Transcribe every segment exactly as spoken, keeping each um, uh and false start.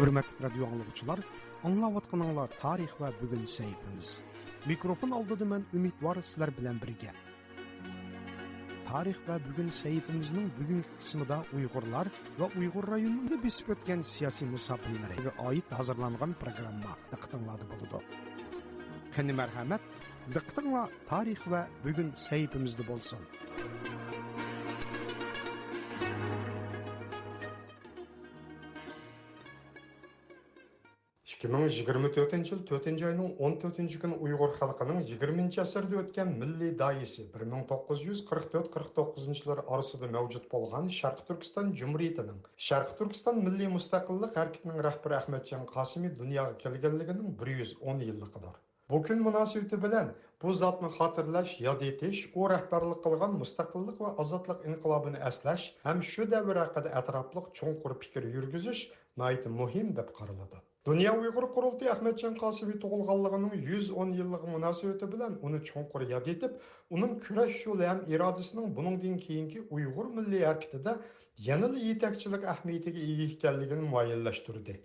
ھۆرمەتلىك رادىيو ئاڭلىغۇچىلار، ئاڭلاۋاتقىنىڭلار تارىخ ۋە بۈگۈن سەھىپىمىز. مىكروفون ئالدىدا مەن ئۈمىدۋار سىلەر بىلەن بىرگە. تارىخ ۋە بۈگۈن سەھىپىمىزنىڭ بۈگۈنكى قىسمىدا ئۇيغۇرلار ۋە ئۇيغۇر رايونىدا بېسىپ ئۆتكەن سىياسىي مۇساپىلىلەرگە ئائىت ھازىرلانغان پروگرامما دىققىتىڭلاردا بولىدۇ. قېنى مەرھەمەت، دىققىتىڭلار تارىخ ۋە بۈگۈن سەھىپىمىزدە بولسۇن. ئىككى مىڭ يىگىرمە تۆتىنچى يىل تۆتىنچى ئاينىڭ ئون تۆتىنچى كۈنى ئۇيغۇر خەلقىنىڭ يىگىرمىنچى ئەسىردە ئۆتكەن مىللىي داھىيسى، بىر مىڭ توققۇز يۈز قىرىق تۆت قىرىق توققۇزىنچى يىللار ئارىسىدا مەۋجۇت بولغان شەرقىي تۈركىستان جۇمھۇرىيىتىنىڭ، شەرقىي تۈركىستان مىللىي مۇستەقىللىق ھەرىكىتىنىڭ رەھبىرى ئەخمەتجان قاسىمى دۇنياغا كەلگەنلىكىنىڭ بىر يۈز ئون يىللىقىدۇر. بۇ كۈن مۇناسىۋىتى بىلەن بۇ زاتنى خاتىرىلەش، ياد ئېتىش، ئۇ رەھبەرلىك قىلغان مۇستەقىللىق ۋە ئازادلىق ئىنقىلابىنى ئەسلەش ھەم شۇ دەۋر ھەققىدە ئەتراپلىق چوڭقۇر پىكىر يۈرگۈزۈش ناھايىتى مۇھىم دەپ قارىلىدۇ. دۇنيا ئۇيغۇر قۇرۇلتىيى ئەخمەتجان قاسىمى تۇغۇلغانلىقىنىڭ يۈز ئون يىللىقى مۇناسىۋىتى بىلەن ئۇنى چوڭقۇر ياد ئېتىپ، ئۇنىڭ كۈرەش يولى ھەم ئىرادىسىنىڭ بۇنىڭدىن كېيىنكى ئۇيغۇر مىللىي ھەرىكىتىدە يەنىلا يېتەكچىلىك ئەھمىيىتىگە ئىگە ئىكەنلىكىنى مۇئەييەنلەشتۈردى.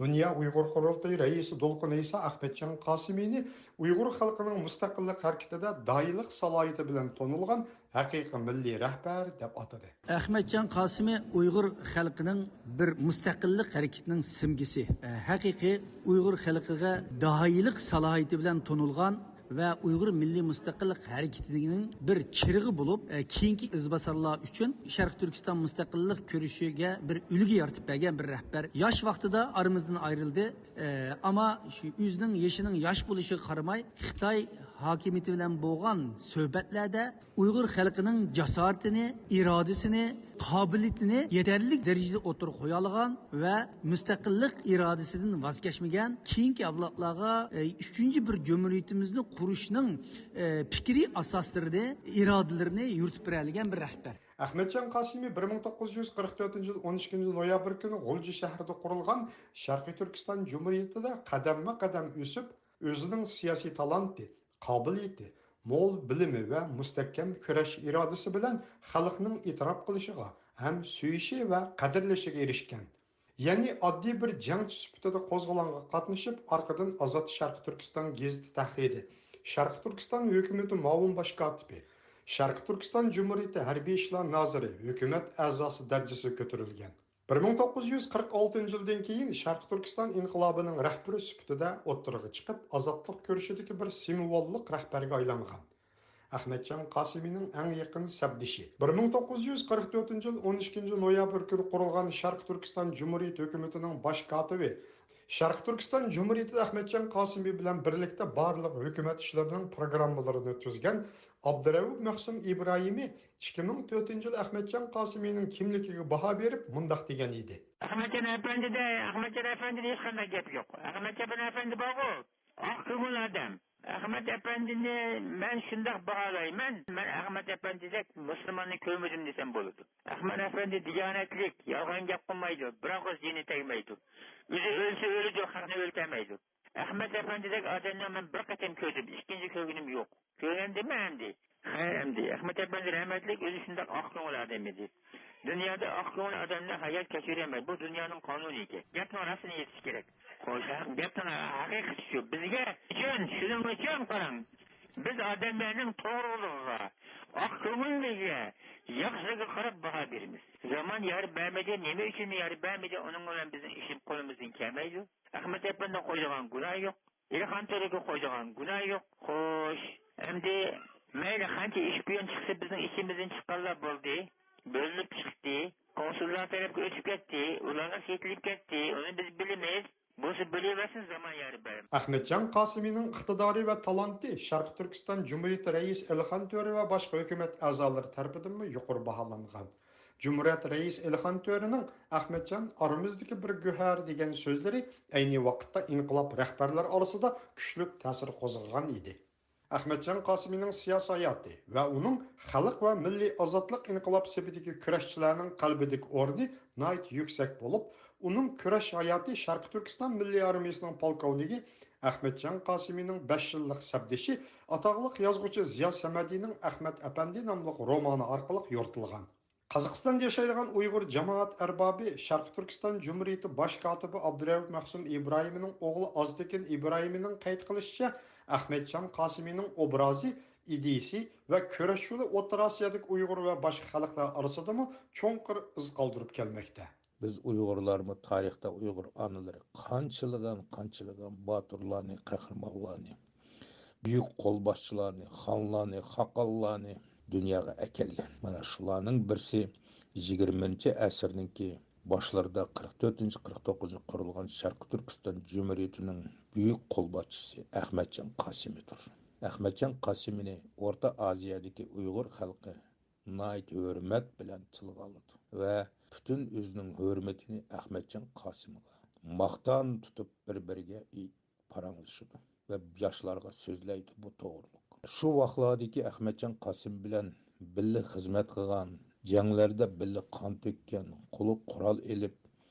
دۇنيا ئۇيغۇر قۇرۇلتىيى رەئىسى دولقۇن ئەيسا ئەخمەتجان قاسىمىنى ئۇيغۇر خەلقىنىڭ مۇستەقىللىق ھەرىكىتىدە داھىيلىق سالاھىيىتى بىلەن تونۇلغان ھەقىقىي مىللىي رەھبەر دەپ ئاتىدى. ئەخمەتجان قاسىمى ئۇيغۇر خەلقىنىڭ بىر مۇستەقىللىق ھەرىكىتىنىڭ سىمگىسى، ھەقىقىي ئۇيغۇر خەلقىگە داھىيلىق سالاھىيىتى بىلەن تونۇلغان ۋە ئۇيغۇر مىللىي مۇستەقىللىق ھەرىكىتىنىڭ بىر چىرىغى بولۇپ، ئە، كېيىنكى ئىزباسارلار ئۈچۈن شەرقىي تۈركىستان مۇستەقىللىق كۈرىشىگە بىر ئۈلگە يارىتىپ بەرگەن بىر رەھبەر. ياش ۋاقتىدا ئارىمىزدىن ئايرىلدى. ئە، ئەمما شۇ ئۆزىنىڭ يېشىنىڭ ياش بولۇشىغا قارىماي، خىتاي ھاكىمىيىتى بىلەن بولغان سۆھبەتلەردە ئۇيغۇر خەلقىنىڭ جاسارىتىنى، ئىرادىسىنى، قابىلىيىتىنى يېتەرلىك دەرىجىدە ئوتتۇرىغا قويالىغان ۋە مۇستەقىللىق ئىرادىسىدىن ۋاز كەچمىگەن، كېيىنكى ئەۋلادلارغا، ئە، ئۈچىنچى بىر جۇمھۇرىيىتىمىزنى قۇرۇشنىڭ، ئە، پىكرىي ئاساسلىرىنى، ئىرادىلىرىنى يورۇتۇپ بېرەلىگەن بىر رەھبەر. ئەخمەتجان قاسىمى بىر مىڭ توققۇز يۈز قىرىق تۆتىنچى يىل ئون ئىككىنچى نويابىر كۈنى غۇلجا شەھىرىدە قۇرۇلغان شەرقىي تۈركىستان جۇمھۇرىيىتىدە قەدەممۇ قەدەم ئۆسۈپ، ئۆزىنىڭ سىياسىي تالانتى، قابىلىيىتى، مول بىلىمى ۋە مۇستەھكەم كۈرەش ئىرادىسى بىلەن خەلقنىڭ ئېتىراپ قىلىشىغا ھەم سۆيۈشى ۋە قەدىرلىشىگە ئېرىشكەن. يەنى ئاددىي بىر جەڭچى سۈپىتىدە قوزغىلاڭغا قاتنىشىپ، ئارقىدىن ئازاد شەرقىي تۈركىستان گېزىتى تەھرىرى، شەرقىي تۈركىستان ھۆكۈمىتى مۇئاۋىن باش كاتىپى، شەرقىي تۈركىستان جۇمھۇرىيىتى ھەربىي ئىشلار نازىرى، ھۆكۈمەت ئەزاسى دەرىجىسىگە كۆتۈرۈلگەن. بىر مىڭ توققۇز يۈز قىرىق ئالتىنچى يىلدىن كېيىن شەرقىي تۈركىستان ئىنقىلابىنىڭ رەھبىرى سۈپىتىدە ئوتتۇرىغا چىقىپ، ئازادلىق كۈرىشىدىكى بىر سىمۋوللۇق رەھبەرگە ئايلانغان. ئەخمەتجان قاسىمىنىڭ ئەڭ يېقىن سەپدىشى، بىر مىڭ توققۇز يۈز قىرىق تۆتىنچى يىل ئون ئىككىنچى نويابىر كۈنى قۇرۇلغان شەرقىي تۈركىستان جۇمھۇرىيىتى ھۆكۈمىتىنىڭ باش كاتىپى، شەرقىي تۈركىستان جۇمھۇرىيىتىدە ئەخمەتجان قاسىمى بىلەن بىرلىكتە بارلىق ھۆكۈمەت ئىشلىرىنىڭ پروگراممىلىرىنى تۈزگەن ئابدۇرەئۇپ مەخسۇم ئىبراھىمى ئىككى مىڭ تۆتىنچى يىل ئەخمەتجان قاسىمىنىڭ كىملىكىگە باھا بېرىپ مۇنداق دېگەن ئىدى. ئەخمەتجان ئەپەندىدە، ئەخمەتجان ئەپەندىدە ھېچقانداق گەپ يوق. ئەخمەتجان ئەپەندى بارغۇ، ئاق كۆڭۈل ئادەم. ئەخمەت ئەپەندىنى مەن شۇنداق باھالايمەن، مەن ئەخمەت ئەپەندىدەك مۇسۇلماننى كۆرمىدىم دېسەم بولىدۇ. ئەخمەت ئەپەندى دىيانەتلىك، يالغان گەپ قىلمايدۇ، بىراقلا جېنى تەگمەيدۇ. ئۆزى ئۆلسە ئۆلىدۇ، خەقنى ئۆلتۈرمەيدۇ. ئەخمەت ئەپەندىدەك ئادەمنى مەن بىر قېتىم كۆردۈم، ئىككىنچى كۆرگىنىم يوق. كۆرگەندىمۇ ئەمدى؟ ھە، ئەمدى. ئەخمەت ئەپەندى رەھمەتلىك ئۆزى شۇنداق ئاق كۆڭۈل ئادەم ئىدى. دۇنيادا ئاق كۆڭۈل ئادەمنى ھايات كەچۈرەلمەيدۇ. بۇ دۇنيانىڭ قانۇنى ئىكەن. گەپنىڭ راستىنى ئېيتىش كېرەك. خوش، ھە، گەپنىڭ ھەقىقىتى شۇ. بىزگە ئۈچۈن، شۇنىڭ ئۈچۈن قاراڭ، بىز ئادەملەرنىڭ توغرىلىقىغا، ئاق كۆڭۈللۈكىگە، ياخشىلىقىغا قاراپ باھا بېرىمىز. زامان يار بەرمىدى، نېمە ئۈچۈن يار بەرمىدى، ئۇنىڭ بىلەن بىزنىڭ ئىشىمىز قولىمىزدىن كەلمەيدۇ. ئەخمەت ئەپەندىگە قويىدىغان گۇناھ يوق. ئېلىخان تۆرىگە قويىدىغان گۇناھ يوق. خوش، ئەمدى مەيلى قانچە ئىش بۇيان چىقسا، بىزنىڭ ئىچىمىزدىن چىققانلار بولدى. بۆلۈنۈپ چىقتى. كونسۇللار تەرەپكە ئۆتۈپ كەتتى. ئۇلارغا سېتىلىپ كەتتى. ئۇنى بىز بىلىمىز. بولسا بىلىۋەرسۇن، زامان يار بەرمىدى. ئەخمەتجان قاسىمىنىڭ ئىقتىدارى ۋە تالانتى شەرقىي تۈركىستان جۇمھۇرىيىتى رەئىسى ئېلىخان تۆرە ۋە باشقا ھۆكۈمەت ئەزالىرى تەرىپىدىنمۇ يۇقىرى باھالانغان. جۇمھۇرىيەت رەئىسى ئېلىخان تۆرىنىڭ «ئەخمەتجان ئارىمىزدىكى بىر گۆھەر» دېگەن سۆزلىرى ئەينى ۋاقىتتا ئىنقىلاب رەھبەرلىرى ئارىسىدا كۈچلۈك تەسىر قوزغىغان ئىدى. ئەخمەتجان قاسىمىنىڭ سىياسىي ھاياتى ۋە ئۇنىڭ خەلق ۋە مىللىي ئازادلىق ئىنقىلاب سېپىدىكى كۈرەشچىلەرنىڭ قەلبىدىكى ئورنى ناھايىتى يۈكسەك بولۇپ، ئۇنىڭ كۈرەش ھاياتى شەرقىي تۈركىستان مىللىي ئارمىيىسىنىڭ پولكوۋنىكى ئەخمەتجان قاسىمىنىڭ بەش يىللىق سەپدىشى، ئاتاقلىق يازغۇچى زىيا سەمەدىنىڭ «ئەخمەت ئەپەندى» ناملىق رومانى ئارقىلىق يورۇتۇلغان. قازاقىستاندا ياشايدىغان ئۇيغۇر جامائەت ئەربابى، شەرقىي تۈركىستان جۇمھۇرىيىتى باش كاتىپى ئابدۇرەئۇپ مەخسۇم ئىبراھىمنىڭ ئوغلى ئازتېكىن ئىبراھىمنىڭ قەيت قىلىشىچە، ئەخمەتجان قاسىمىنىڭ ئوبرازى، ئىدىيىسى ۋە كۈرەش يولى ئوتتۇرا ئاسىيادىكى ئۇيغۇر ۋە باشقا خەلقلەر ئارىسىدىمۇ چوڭقۇر ئىز قالدۇرۇپ كەلمەكتە. بىز ئۇيغۇرلارمۇ تارىختا ئۇيغۇر ئانىلىرى قانچىلىغان، قانچىلىغان باتۇرلارنى، قەھرىمانلارنى، بۈيۈك قولباشچىلارنى، خانلارنى، خاقانلارنى دۇنياغا ئەكەلگەن. مانا شۇلارنىڭ بىرسى يىگىرمىنچى ئەسىرنىڭكى باشلىرىدا قىرىق تۆتىنچى، قىرىق توققۇزىنچى قۇرۇلغان شەرقىي تۈركىستان جۇمھۇرىيىتىنىڭ بۈيۈك قولباشچىسى ئەخمەتجان قاسىمىدۇر. ئەخمەتجان قاسىمىنى ئورتا ئازىيادىكى ئۇيغۇر خەلقى ناھايىتى ھۆرمەت بىلەن تىلغا ئالىدۇ ۋە پۈتۈن ئۆزىنىڭ ھۆرمىتىنى ئەخمەتجان قاسىمغا، ماختان تۇتۇپ بىر-بىرىگە ئېيت-، پاراڭلىشىدۇ ۋە ياشلارغا سۆزلەيدۇ بۇ توغرىلىق. شۇ ۋاقىتلاردىكى ئەخمەتجان قاسىم بىلەن بىللە خىزمەت قىلغان، جەڭلەردە بىللە قان تۆككەن، قولىغا قورال ئېلىپ،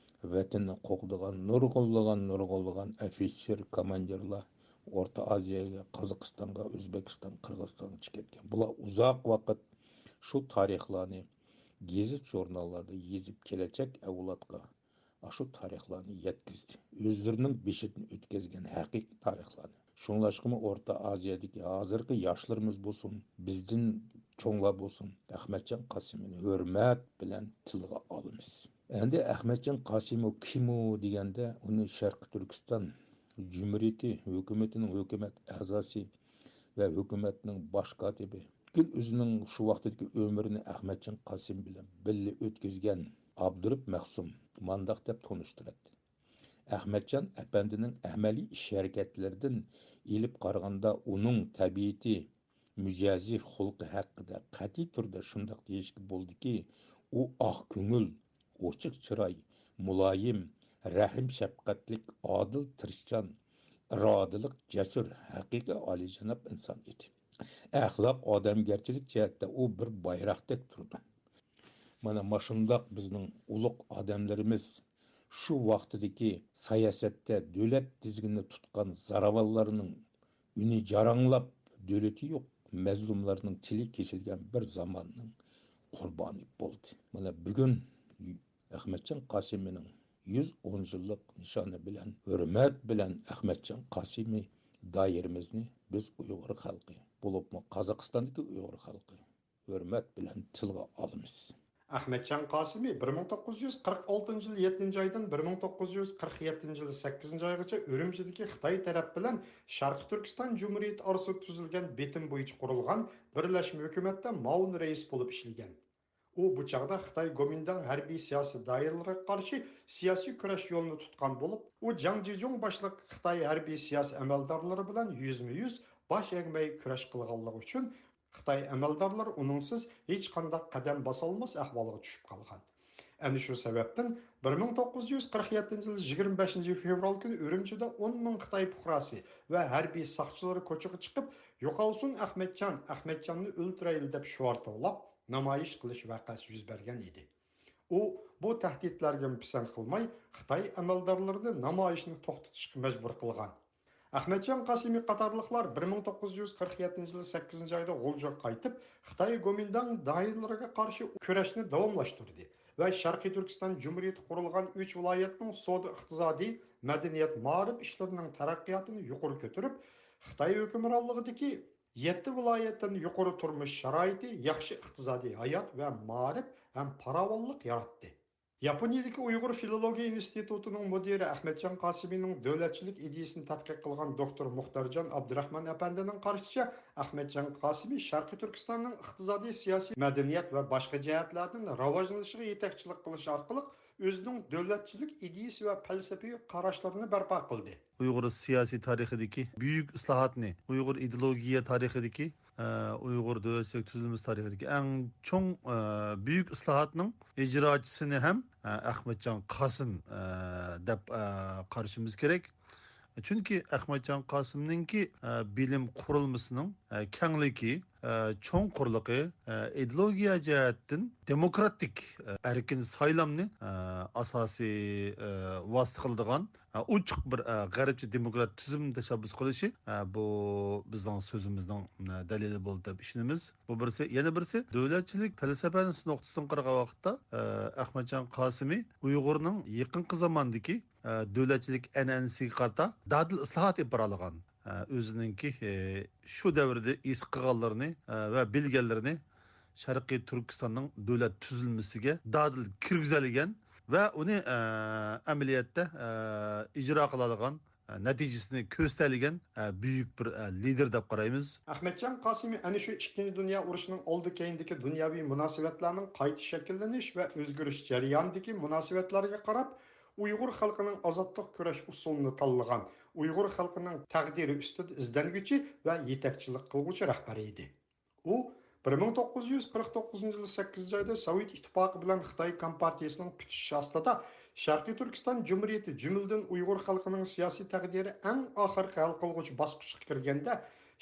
ۋەتىنىنى قوغدىغان نۇرغۇنلىغان، نۇرغۇنلىغان ئوفىتسېر، كوماندىرلار ئورتا ئازىياغا، قازاقىستانغا، ئۆزبېكىستان، قىرغىزىستانغىچە كەتكەن. بۇلار ئۇزاق ۋاقىت شۇ تارىخلارنى گېزىت-ژۇرناللاردا يېزىپ، كېلەچەك ئەۋلادقا ئاشۇ تارىخلارنى يەتكۈزدى. ئۆزلىرىنىڭ بېشىدىن ئۆتكۈزگەن ھەقىقىي تارىخلارنى. شۇڭلاشقىمۇ ئورتا ئازىيادىكى ھازىرقى ياشلىرىمىز بولسۇن، بىزدىن چوڭلار بولسۇن، ئەخمەتجان قاسىمىنى ھۆرمەت بىلەن تىلغا ئالىمىز. ئەمدى ئەخمەتجان قاسىموۋ كىمۇ دېگەندە، ئۇنى شەرقىي تۈركىستان جۇمھۇرىيىتى ھۆكۈمىتىنىڭ ھۆكۈمەت ئەزاسى ۋە ھۆكۈمەتنىڭ باش كاتىپى، پۈتكۈل ئۆزىنىڭ شۇ ۋاقتىدىكى ئۆمرىنى ئەخمەتجان قاسىم بىلەن بىللە ئۆتكۈزگەن ئابدۇرۇپ مەخسۇم مانداق دەپ تونۇشتۇراتتى. ئەخمەتجان ئەپەندىنىڭ ئەمەلىي ئىش-ھەرىكەتلىرىدىن ئېلىپ قارىغاندا، ئۇنىڭ تەبىئىتى، مىجەزى، خۇلقى ھەققىدە قەتئىي تۈردە شۇنداق دېيىشكە بولىدۇكى، ئۇ ئاق كۆڭۈل، ئوچۇق چىراي، مۇلايىم، رەھىم-شەپقەتلىك، ئادىل، تىرىشچان، ئىرادىلىق، جەسۇر، ھەقىقىي ئالىيجاناب ئىنسان ئىدى. ئەخلاق، ئادەمگەرچىلىك جەھەتتە ئۇ بىر بايراقتەك تۇرىدۇ. مانا ماشۇنداق بىزنىڭ ئۇلۇغ ئادەملىرىمىز شۇ ۋاقتىدىكى ساياسەتتە دۆلەت تىزگىنىنى تۇتقان زوراۋانلارنىڭ ئۈنى جاراڭلاپ، دۆلىتى يوق مەزلۇملارنىڭ تىلى كېسىلگەن بىر زاماننىڭ قۇربانى بولدى. مانا بۈگۈن ئەخمەتجان قاسىمىنىڭ يۈز ئون يىللىق نىشانى بىلەن ھۆرمەت بىلەن ئەخمەتجان قاسىمى دائىرىمىزنى بىز ئۇيغۇر خەلقى، بولۇپمۇ قازاقىستاندىكى ئۇيغۇر خەلقى ھۆرمەت بىلەن تىلغا ئالىمىز. ئەخمەتجان قاسىمى بىر مىڭ توققۇز يۈز قىرىق ئالتىنچى يىل يەتتىنچى ئايدىن بىر مىڭ توققۇز يۈز قىرىق يەتتىنچى يىل سەككىزىنچى ئايغىچە ئۈرۈمچىدىكى خىتاي تەرەپ بىلەن شەرقىي تۈركىستان جۇمھۇرىيىتى ئارىسىدا تۈزۈلگەن بىتىم بويىچە قۇرۇلغان بىرلەشمە ھۆكۈمەتتە مۇئاۋىن رەئىس بولۇپ ئىشلىگەن. ئۇ بۇ چاغدا خىتاي گومىنداڭ ھەربىي سىياسىي دائىرىلىرىگە قارشى سىياسىي كۈرەش يولىنى تۇتقان بولۇپ، ئۇ جاڭ جىجۇڭ باشلىق خىتاي ھەربىي سىياسىي ئەمەلدارلىرى بىلەن يۈزمۇ يۈز، باش ئەگمەي كۈرەش قىلغانلىقى ئۈچۈن، خىتاي ئەمەلدارلىرى ئۇنىڭسىز ھېچقانداق قەدەم باسالماس ئەھۋالغا چۈشۈپ قالغان. ئەنە شۇ سەۋەبتىن، بىر مىڭ توققۇز يۈز قىرىق يەتتىنچى يىل يىگىرمە بەشىنچى فېۋرال كۈنى ئۈرۈمچىدە ئون مىڭ خىتاي پۇقراسى ۋە ھەربىي ساقچىلىرى كوچىغا چىقىپ، «يوقالسۇن ئەخمەتجان، ئەخمەتجاننى ئۆلتۈرەيلى» دەپ شوئار توۋلاپ، نامايىش قىلىش ۋەقەسى يۈز بەرگەن ئىدى. ئۇ بۇ تەھدىتلەرگىمۇ پىسەنت قىلماي، خىتاي ئەمەلدارلىرىنى نامايىشنى توختىتىشقا مەجبۇر قىلغان. ئەخمەتجان قاسىمى قاتارلىقلار بىر مىڭ توققۇز يۈز قىرىق يەتتىنچى يىل سەككىزىنچى ئايدا غۇلجىغا قايتىپ، خىتاي گومىنداڭ دائىرىلىرىگە قارشى كۈرەشنى داۋاملاشتۇردى ۋە شەرقىي تۈركىستان جۇمھۇرىيىتى قۇرۇلغان ئۈچ ۋىلايەتنىڭ سودا، ئىقتىسادىي، مەدەنىيەت، مائارىپ ئىشلىرىنىڭ تەرەققىياتىنى يۇقىرى كۆتۈرۈپ، خىتاي ھۆكۈمرانلىقىدىكى يەتتە ۋىلايەتتىن يۇقىرى تۇرمۇش شارائىتى، ياخشى ئىقتىسادىي ھايات ۋە مائارىپ ھەم پاراۋانلىق ياراتتى. ياپونىيىدىكى ئۇيغۇر فىلولوگىيە ئىنستىتۇتىنىڭ مۇدىرى، ئەخمەتجان قاسىمىنىڭ دۆلەتچىلىك ئىدىيىسىنى تەتقىق قىلغان دوكتور مۇختەرجان ئابدۇراخمان ئەپەندىنىڭ قارىشىچە، ئەخمەتجان قاسىمى شەرقىي تۈركىستاننىڭ ئىقتىسادىي، سىياسىي، مەدەنىيەت ۋە باشقا جەھەتلەردىن راۋاجلىنىشىغا يېتەكچىلىك قىلىش ئارقىلىق ئۆزىنىڭ دۆلەتچىلىك ئىدىيىسى ۋە پەلسەپىۋى قاراشلىرىنى بەرپا قىلدى. ئۇيغۇر سىياسىي تارىخىدىكى بۈيۈك ئىسلاھاتنى، ئۇيغۇر ئىدېئولوگىيە تارىخىدىكى، ئە، ئۇيغۇر دۆلەتچىلىك تۈزۈلمىسى تارىخىدىكى ئەڭ چوڭ، ئە، بۈيۈك ئىسلاھاتنىڭ ئىجراچىسىنى ھەم، ئە، ئەخمەتجان قاسىم، ئە، دەپ، ئە، قارىشىمىز كېرەك. چۈنكى ئەخمەتجان قاسىمنىڭكى، ئە، بىلىم قۇرۇلمىسىنىڭ، ئە، كەڭلىكى، ئە، چوڭقۇرلۇقى، ئە، ئىدېئولوگىيە جەھەتتىن دېموكراتىك، ئە، ئەركىن سايلامنى، ئە، ئاساسىي، ئە، ۋاسىتە قىلىدىغان، ئە، ئوچۇق بىر، ئە، غەربچە دېموكرات تۈزۈم تەشەببۇس قىلىشى، ئە، بۇ بىزنىڭ سۆزىمىزنىڭ، ئە، دەلىلى بولدى دەپ ئىشىنىمىز. بۇ بىرسى. يەنە بىرسى، دۆلەتچىلىك پەلسەپە نۇقتىسىدىن قارىغان ۋاقىتتا، ئە، ئەخمەتجان قاسىمى ئۇيغۇرنىڭ يېقىنقى زاماندىكى، ئە، دۆلەتچىلىك ئەنئەنىسىگە قارىتا دادىل ئىسلاھات ئېلىپ بارالىغان، ئە، ئۆزىنىڭكى، ئە، شۇ دەۋردە ھېس قىلغانلىرىنى، ئە، ۋە بىلگەنلىرىنى شەرقىي تۈركىستاننىڭ دۆلەت تۈزۈلمىسىگە دادىل كىرگۈزەلىگەن ۋە ئۇنى، ئە، ئەمەلىيەتتە، ئە، ئىجرا قىلالىغان، ئە، نەتىجىسىنى كۆرسىتەلىگەن، ئە، بۈيۈك بىر، ئە، لىدېر دەپ قارايمىز. ئەخمەتجان قاسىمى ئەنە شۇ ئىككىنچى دۇنيا ئۇرۇشىنىڭ ئالدى كەينىدىكى دۇنياۋى مۇناسىۋەتلەرنىڭ قايتا شەكىللىنىش ۋە ئۆزگىرىش جەريانىدىكى مۇناسىۋەتلەرگە قاراپ، ئۇيغۇر خەلقىنىڭ ئازادلىق كۈرەش ئۇسۇلىنى تاللىغان، ئۇيغۇر خەلقىنىڭ تەقدىرى ئۈستىدە ئىزدەنگۈچى ۋە يېتەكچىلىك قىلغۇچى رەھبەر ئىدى. ئۇ بىر مىڭ توققۇز يۈز قىرىق توققۇزىنچى يىل سەككىزىنچى ئايدا سوۋېت ئىتتىپاقى بىلەن خىتاي كومپارتىيىسىنىڭ پۈتۈشۈشى ئاستىدا شەرقىي تۈركىستان جۇمھۇرىيىتى، جۈملىدىن ئۇيغۇر خەلقىنىڭ سىياسىي تەقدىرى ئەڭ ئاخىرقى ھەل قىلغۇچ باسقۇچقا كىرگەندە،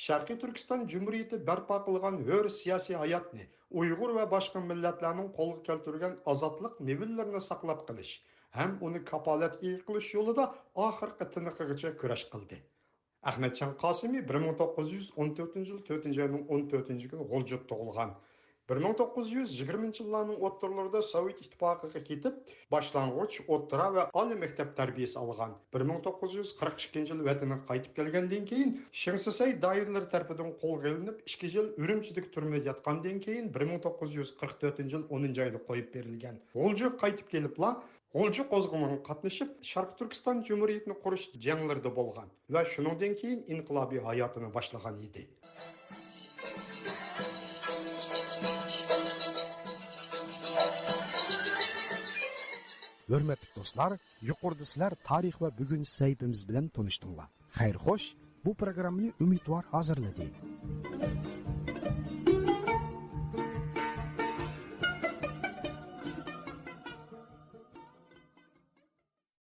شەرقىي تۈركىستان جۇمھۇرىيىتى بەرپا قىلغان ھۆر سىياسىي ھاياتنى، ئۇيغۇر ۋە باشقا مىللەتلەرنىڭ قولغا كەلتۈرگەن ئازادلىق مېۋىلىرىنى ساقلاپ قېلىش ھەم ئۇنى كاپالەتكە ئىگە قىلىش يولىدا ئاخىرقى تىنىقىغىچە كۈرەش قىلدى. ئەخمەتجان قاسىمى بىر مىڭ توققۇز يۈز ئون تۆتىنچى يىل تۆتىنچى ئاينىڭ ئون تۆتىنچى كۈنى غۇلجىدا تۇغۇلغان. بىر مىڭ توققۇز يۈز يىگىرمىنچى يىللارنىڭ ئوتتۇرىلىرىدا سوۋېت ئىتتىپاقىغا كېتىپ، باشلانغۇچ، ئوتتۇرا ۋە ئالىي مەكتەپ تەربىيىسى ئالغان. بىر مىڭ توققۇز يۈز قىرىق ئىككىنچى يىل ۋەتىنىگە قايتىپ كەلگەندىن كېيىن، شېڭ سىسەي دائىرىلىرى تەرىپىدىن قولغا ئېلىنىپ، ئىككى يىل ئۈرۈمچىدىكى تۈرمىدە ياتقاندىن كېيىن، بىر مىڭ توققۇز يۈز قىرىق تۆتىنچى يىل ئونىنچى ئايدا قويۇپ بېرىلگەن. غۇلجىغا قايتىپ كېلىپلا، غۇلجا قوزغىلىڭىغا قاتنىشىپ، شەرقىي تۈركىستان جۇمھۇرىيىتىنى قۇرۇش جەڭلىرىدە بولغان ۋە شۇنىڭدىن كېيىن ئىنقىلابىي ھاياتىنى باشلىغان ئىدى. ھۆرمەتلىك دوستلار، يۇقىرىدا سىلەر تارىخ ۋە بۈگۈن سەھىپىمىز بىلەن تونۇشتۇڭلار. خەير خوش، بۇ پروگراممىنى ئۈمىدۋار ھازىرلىدى.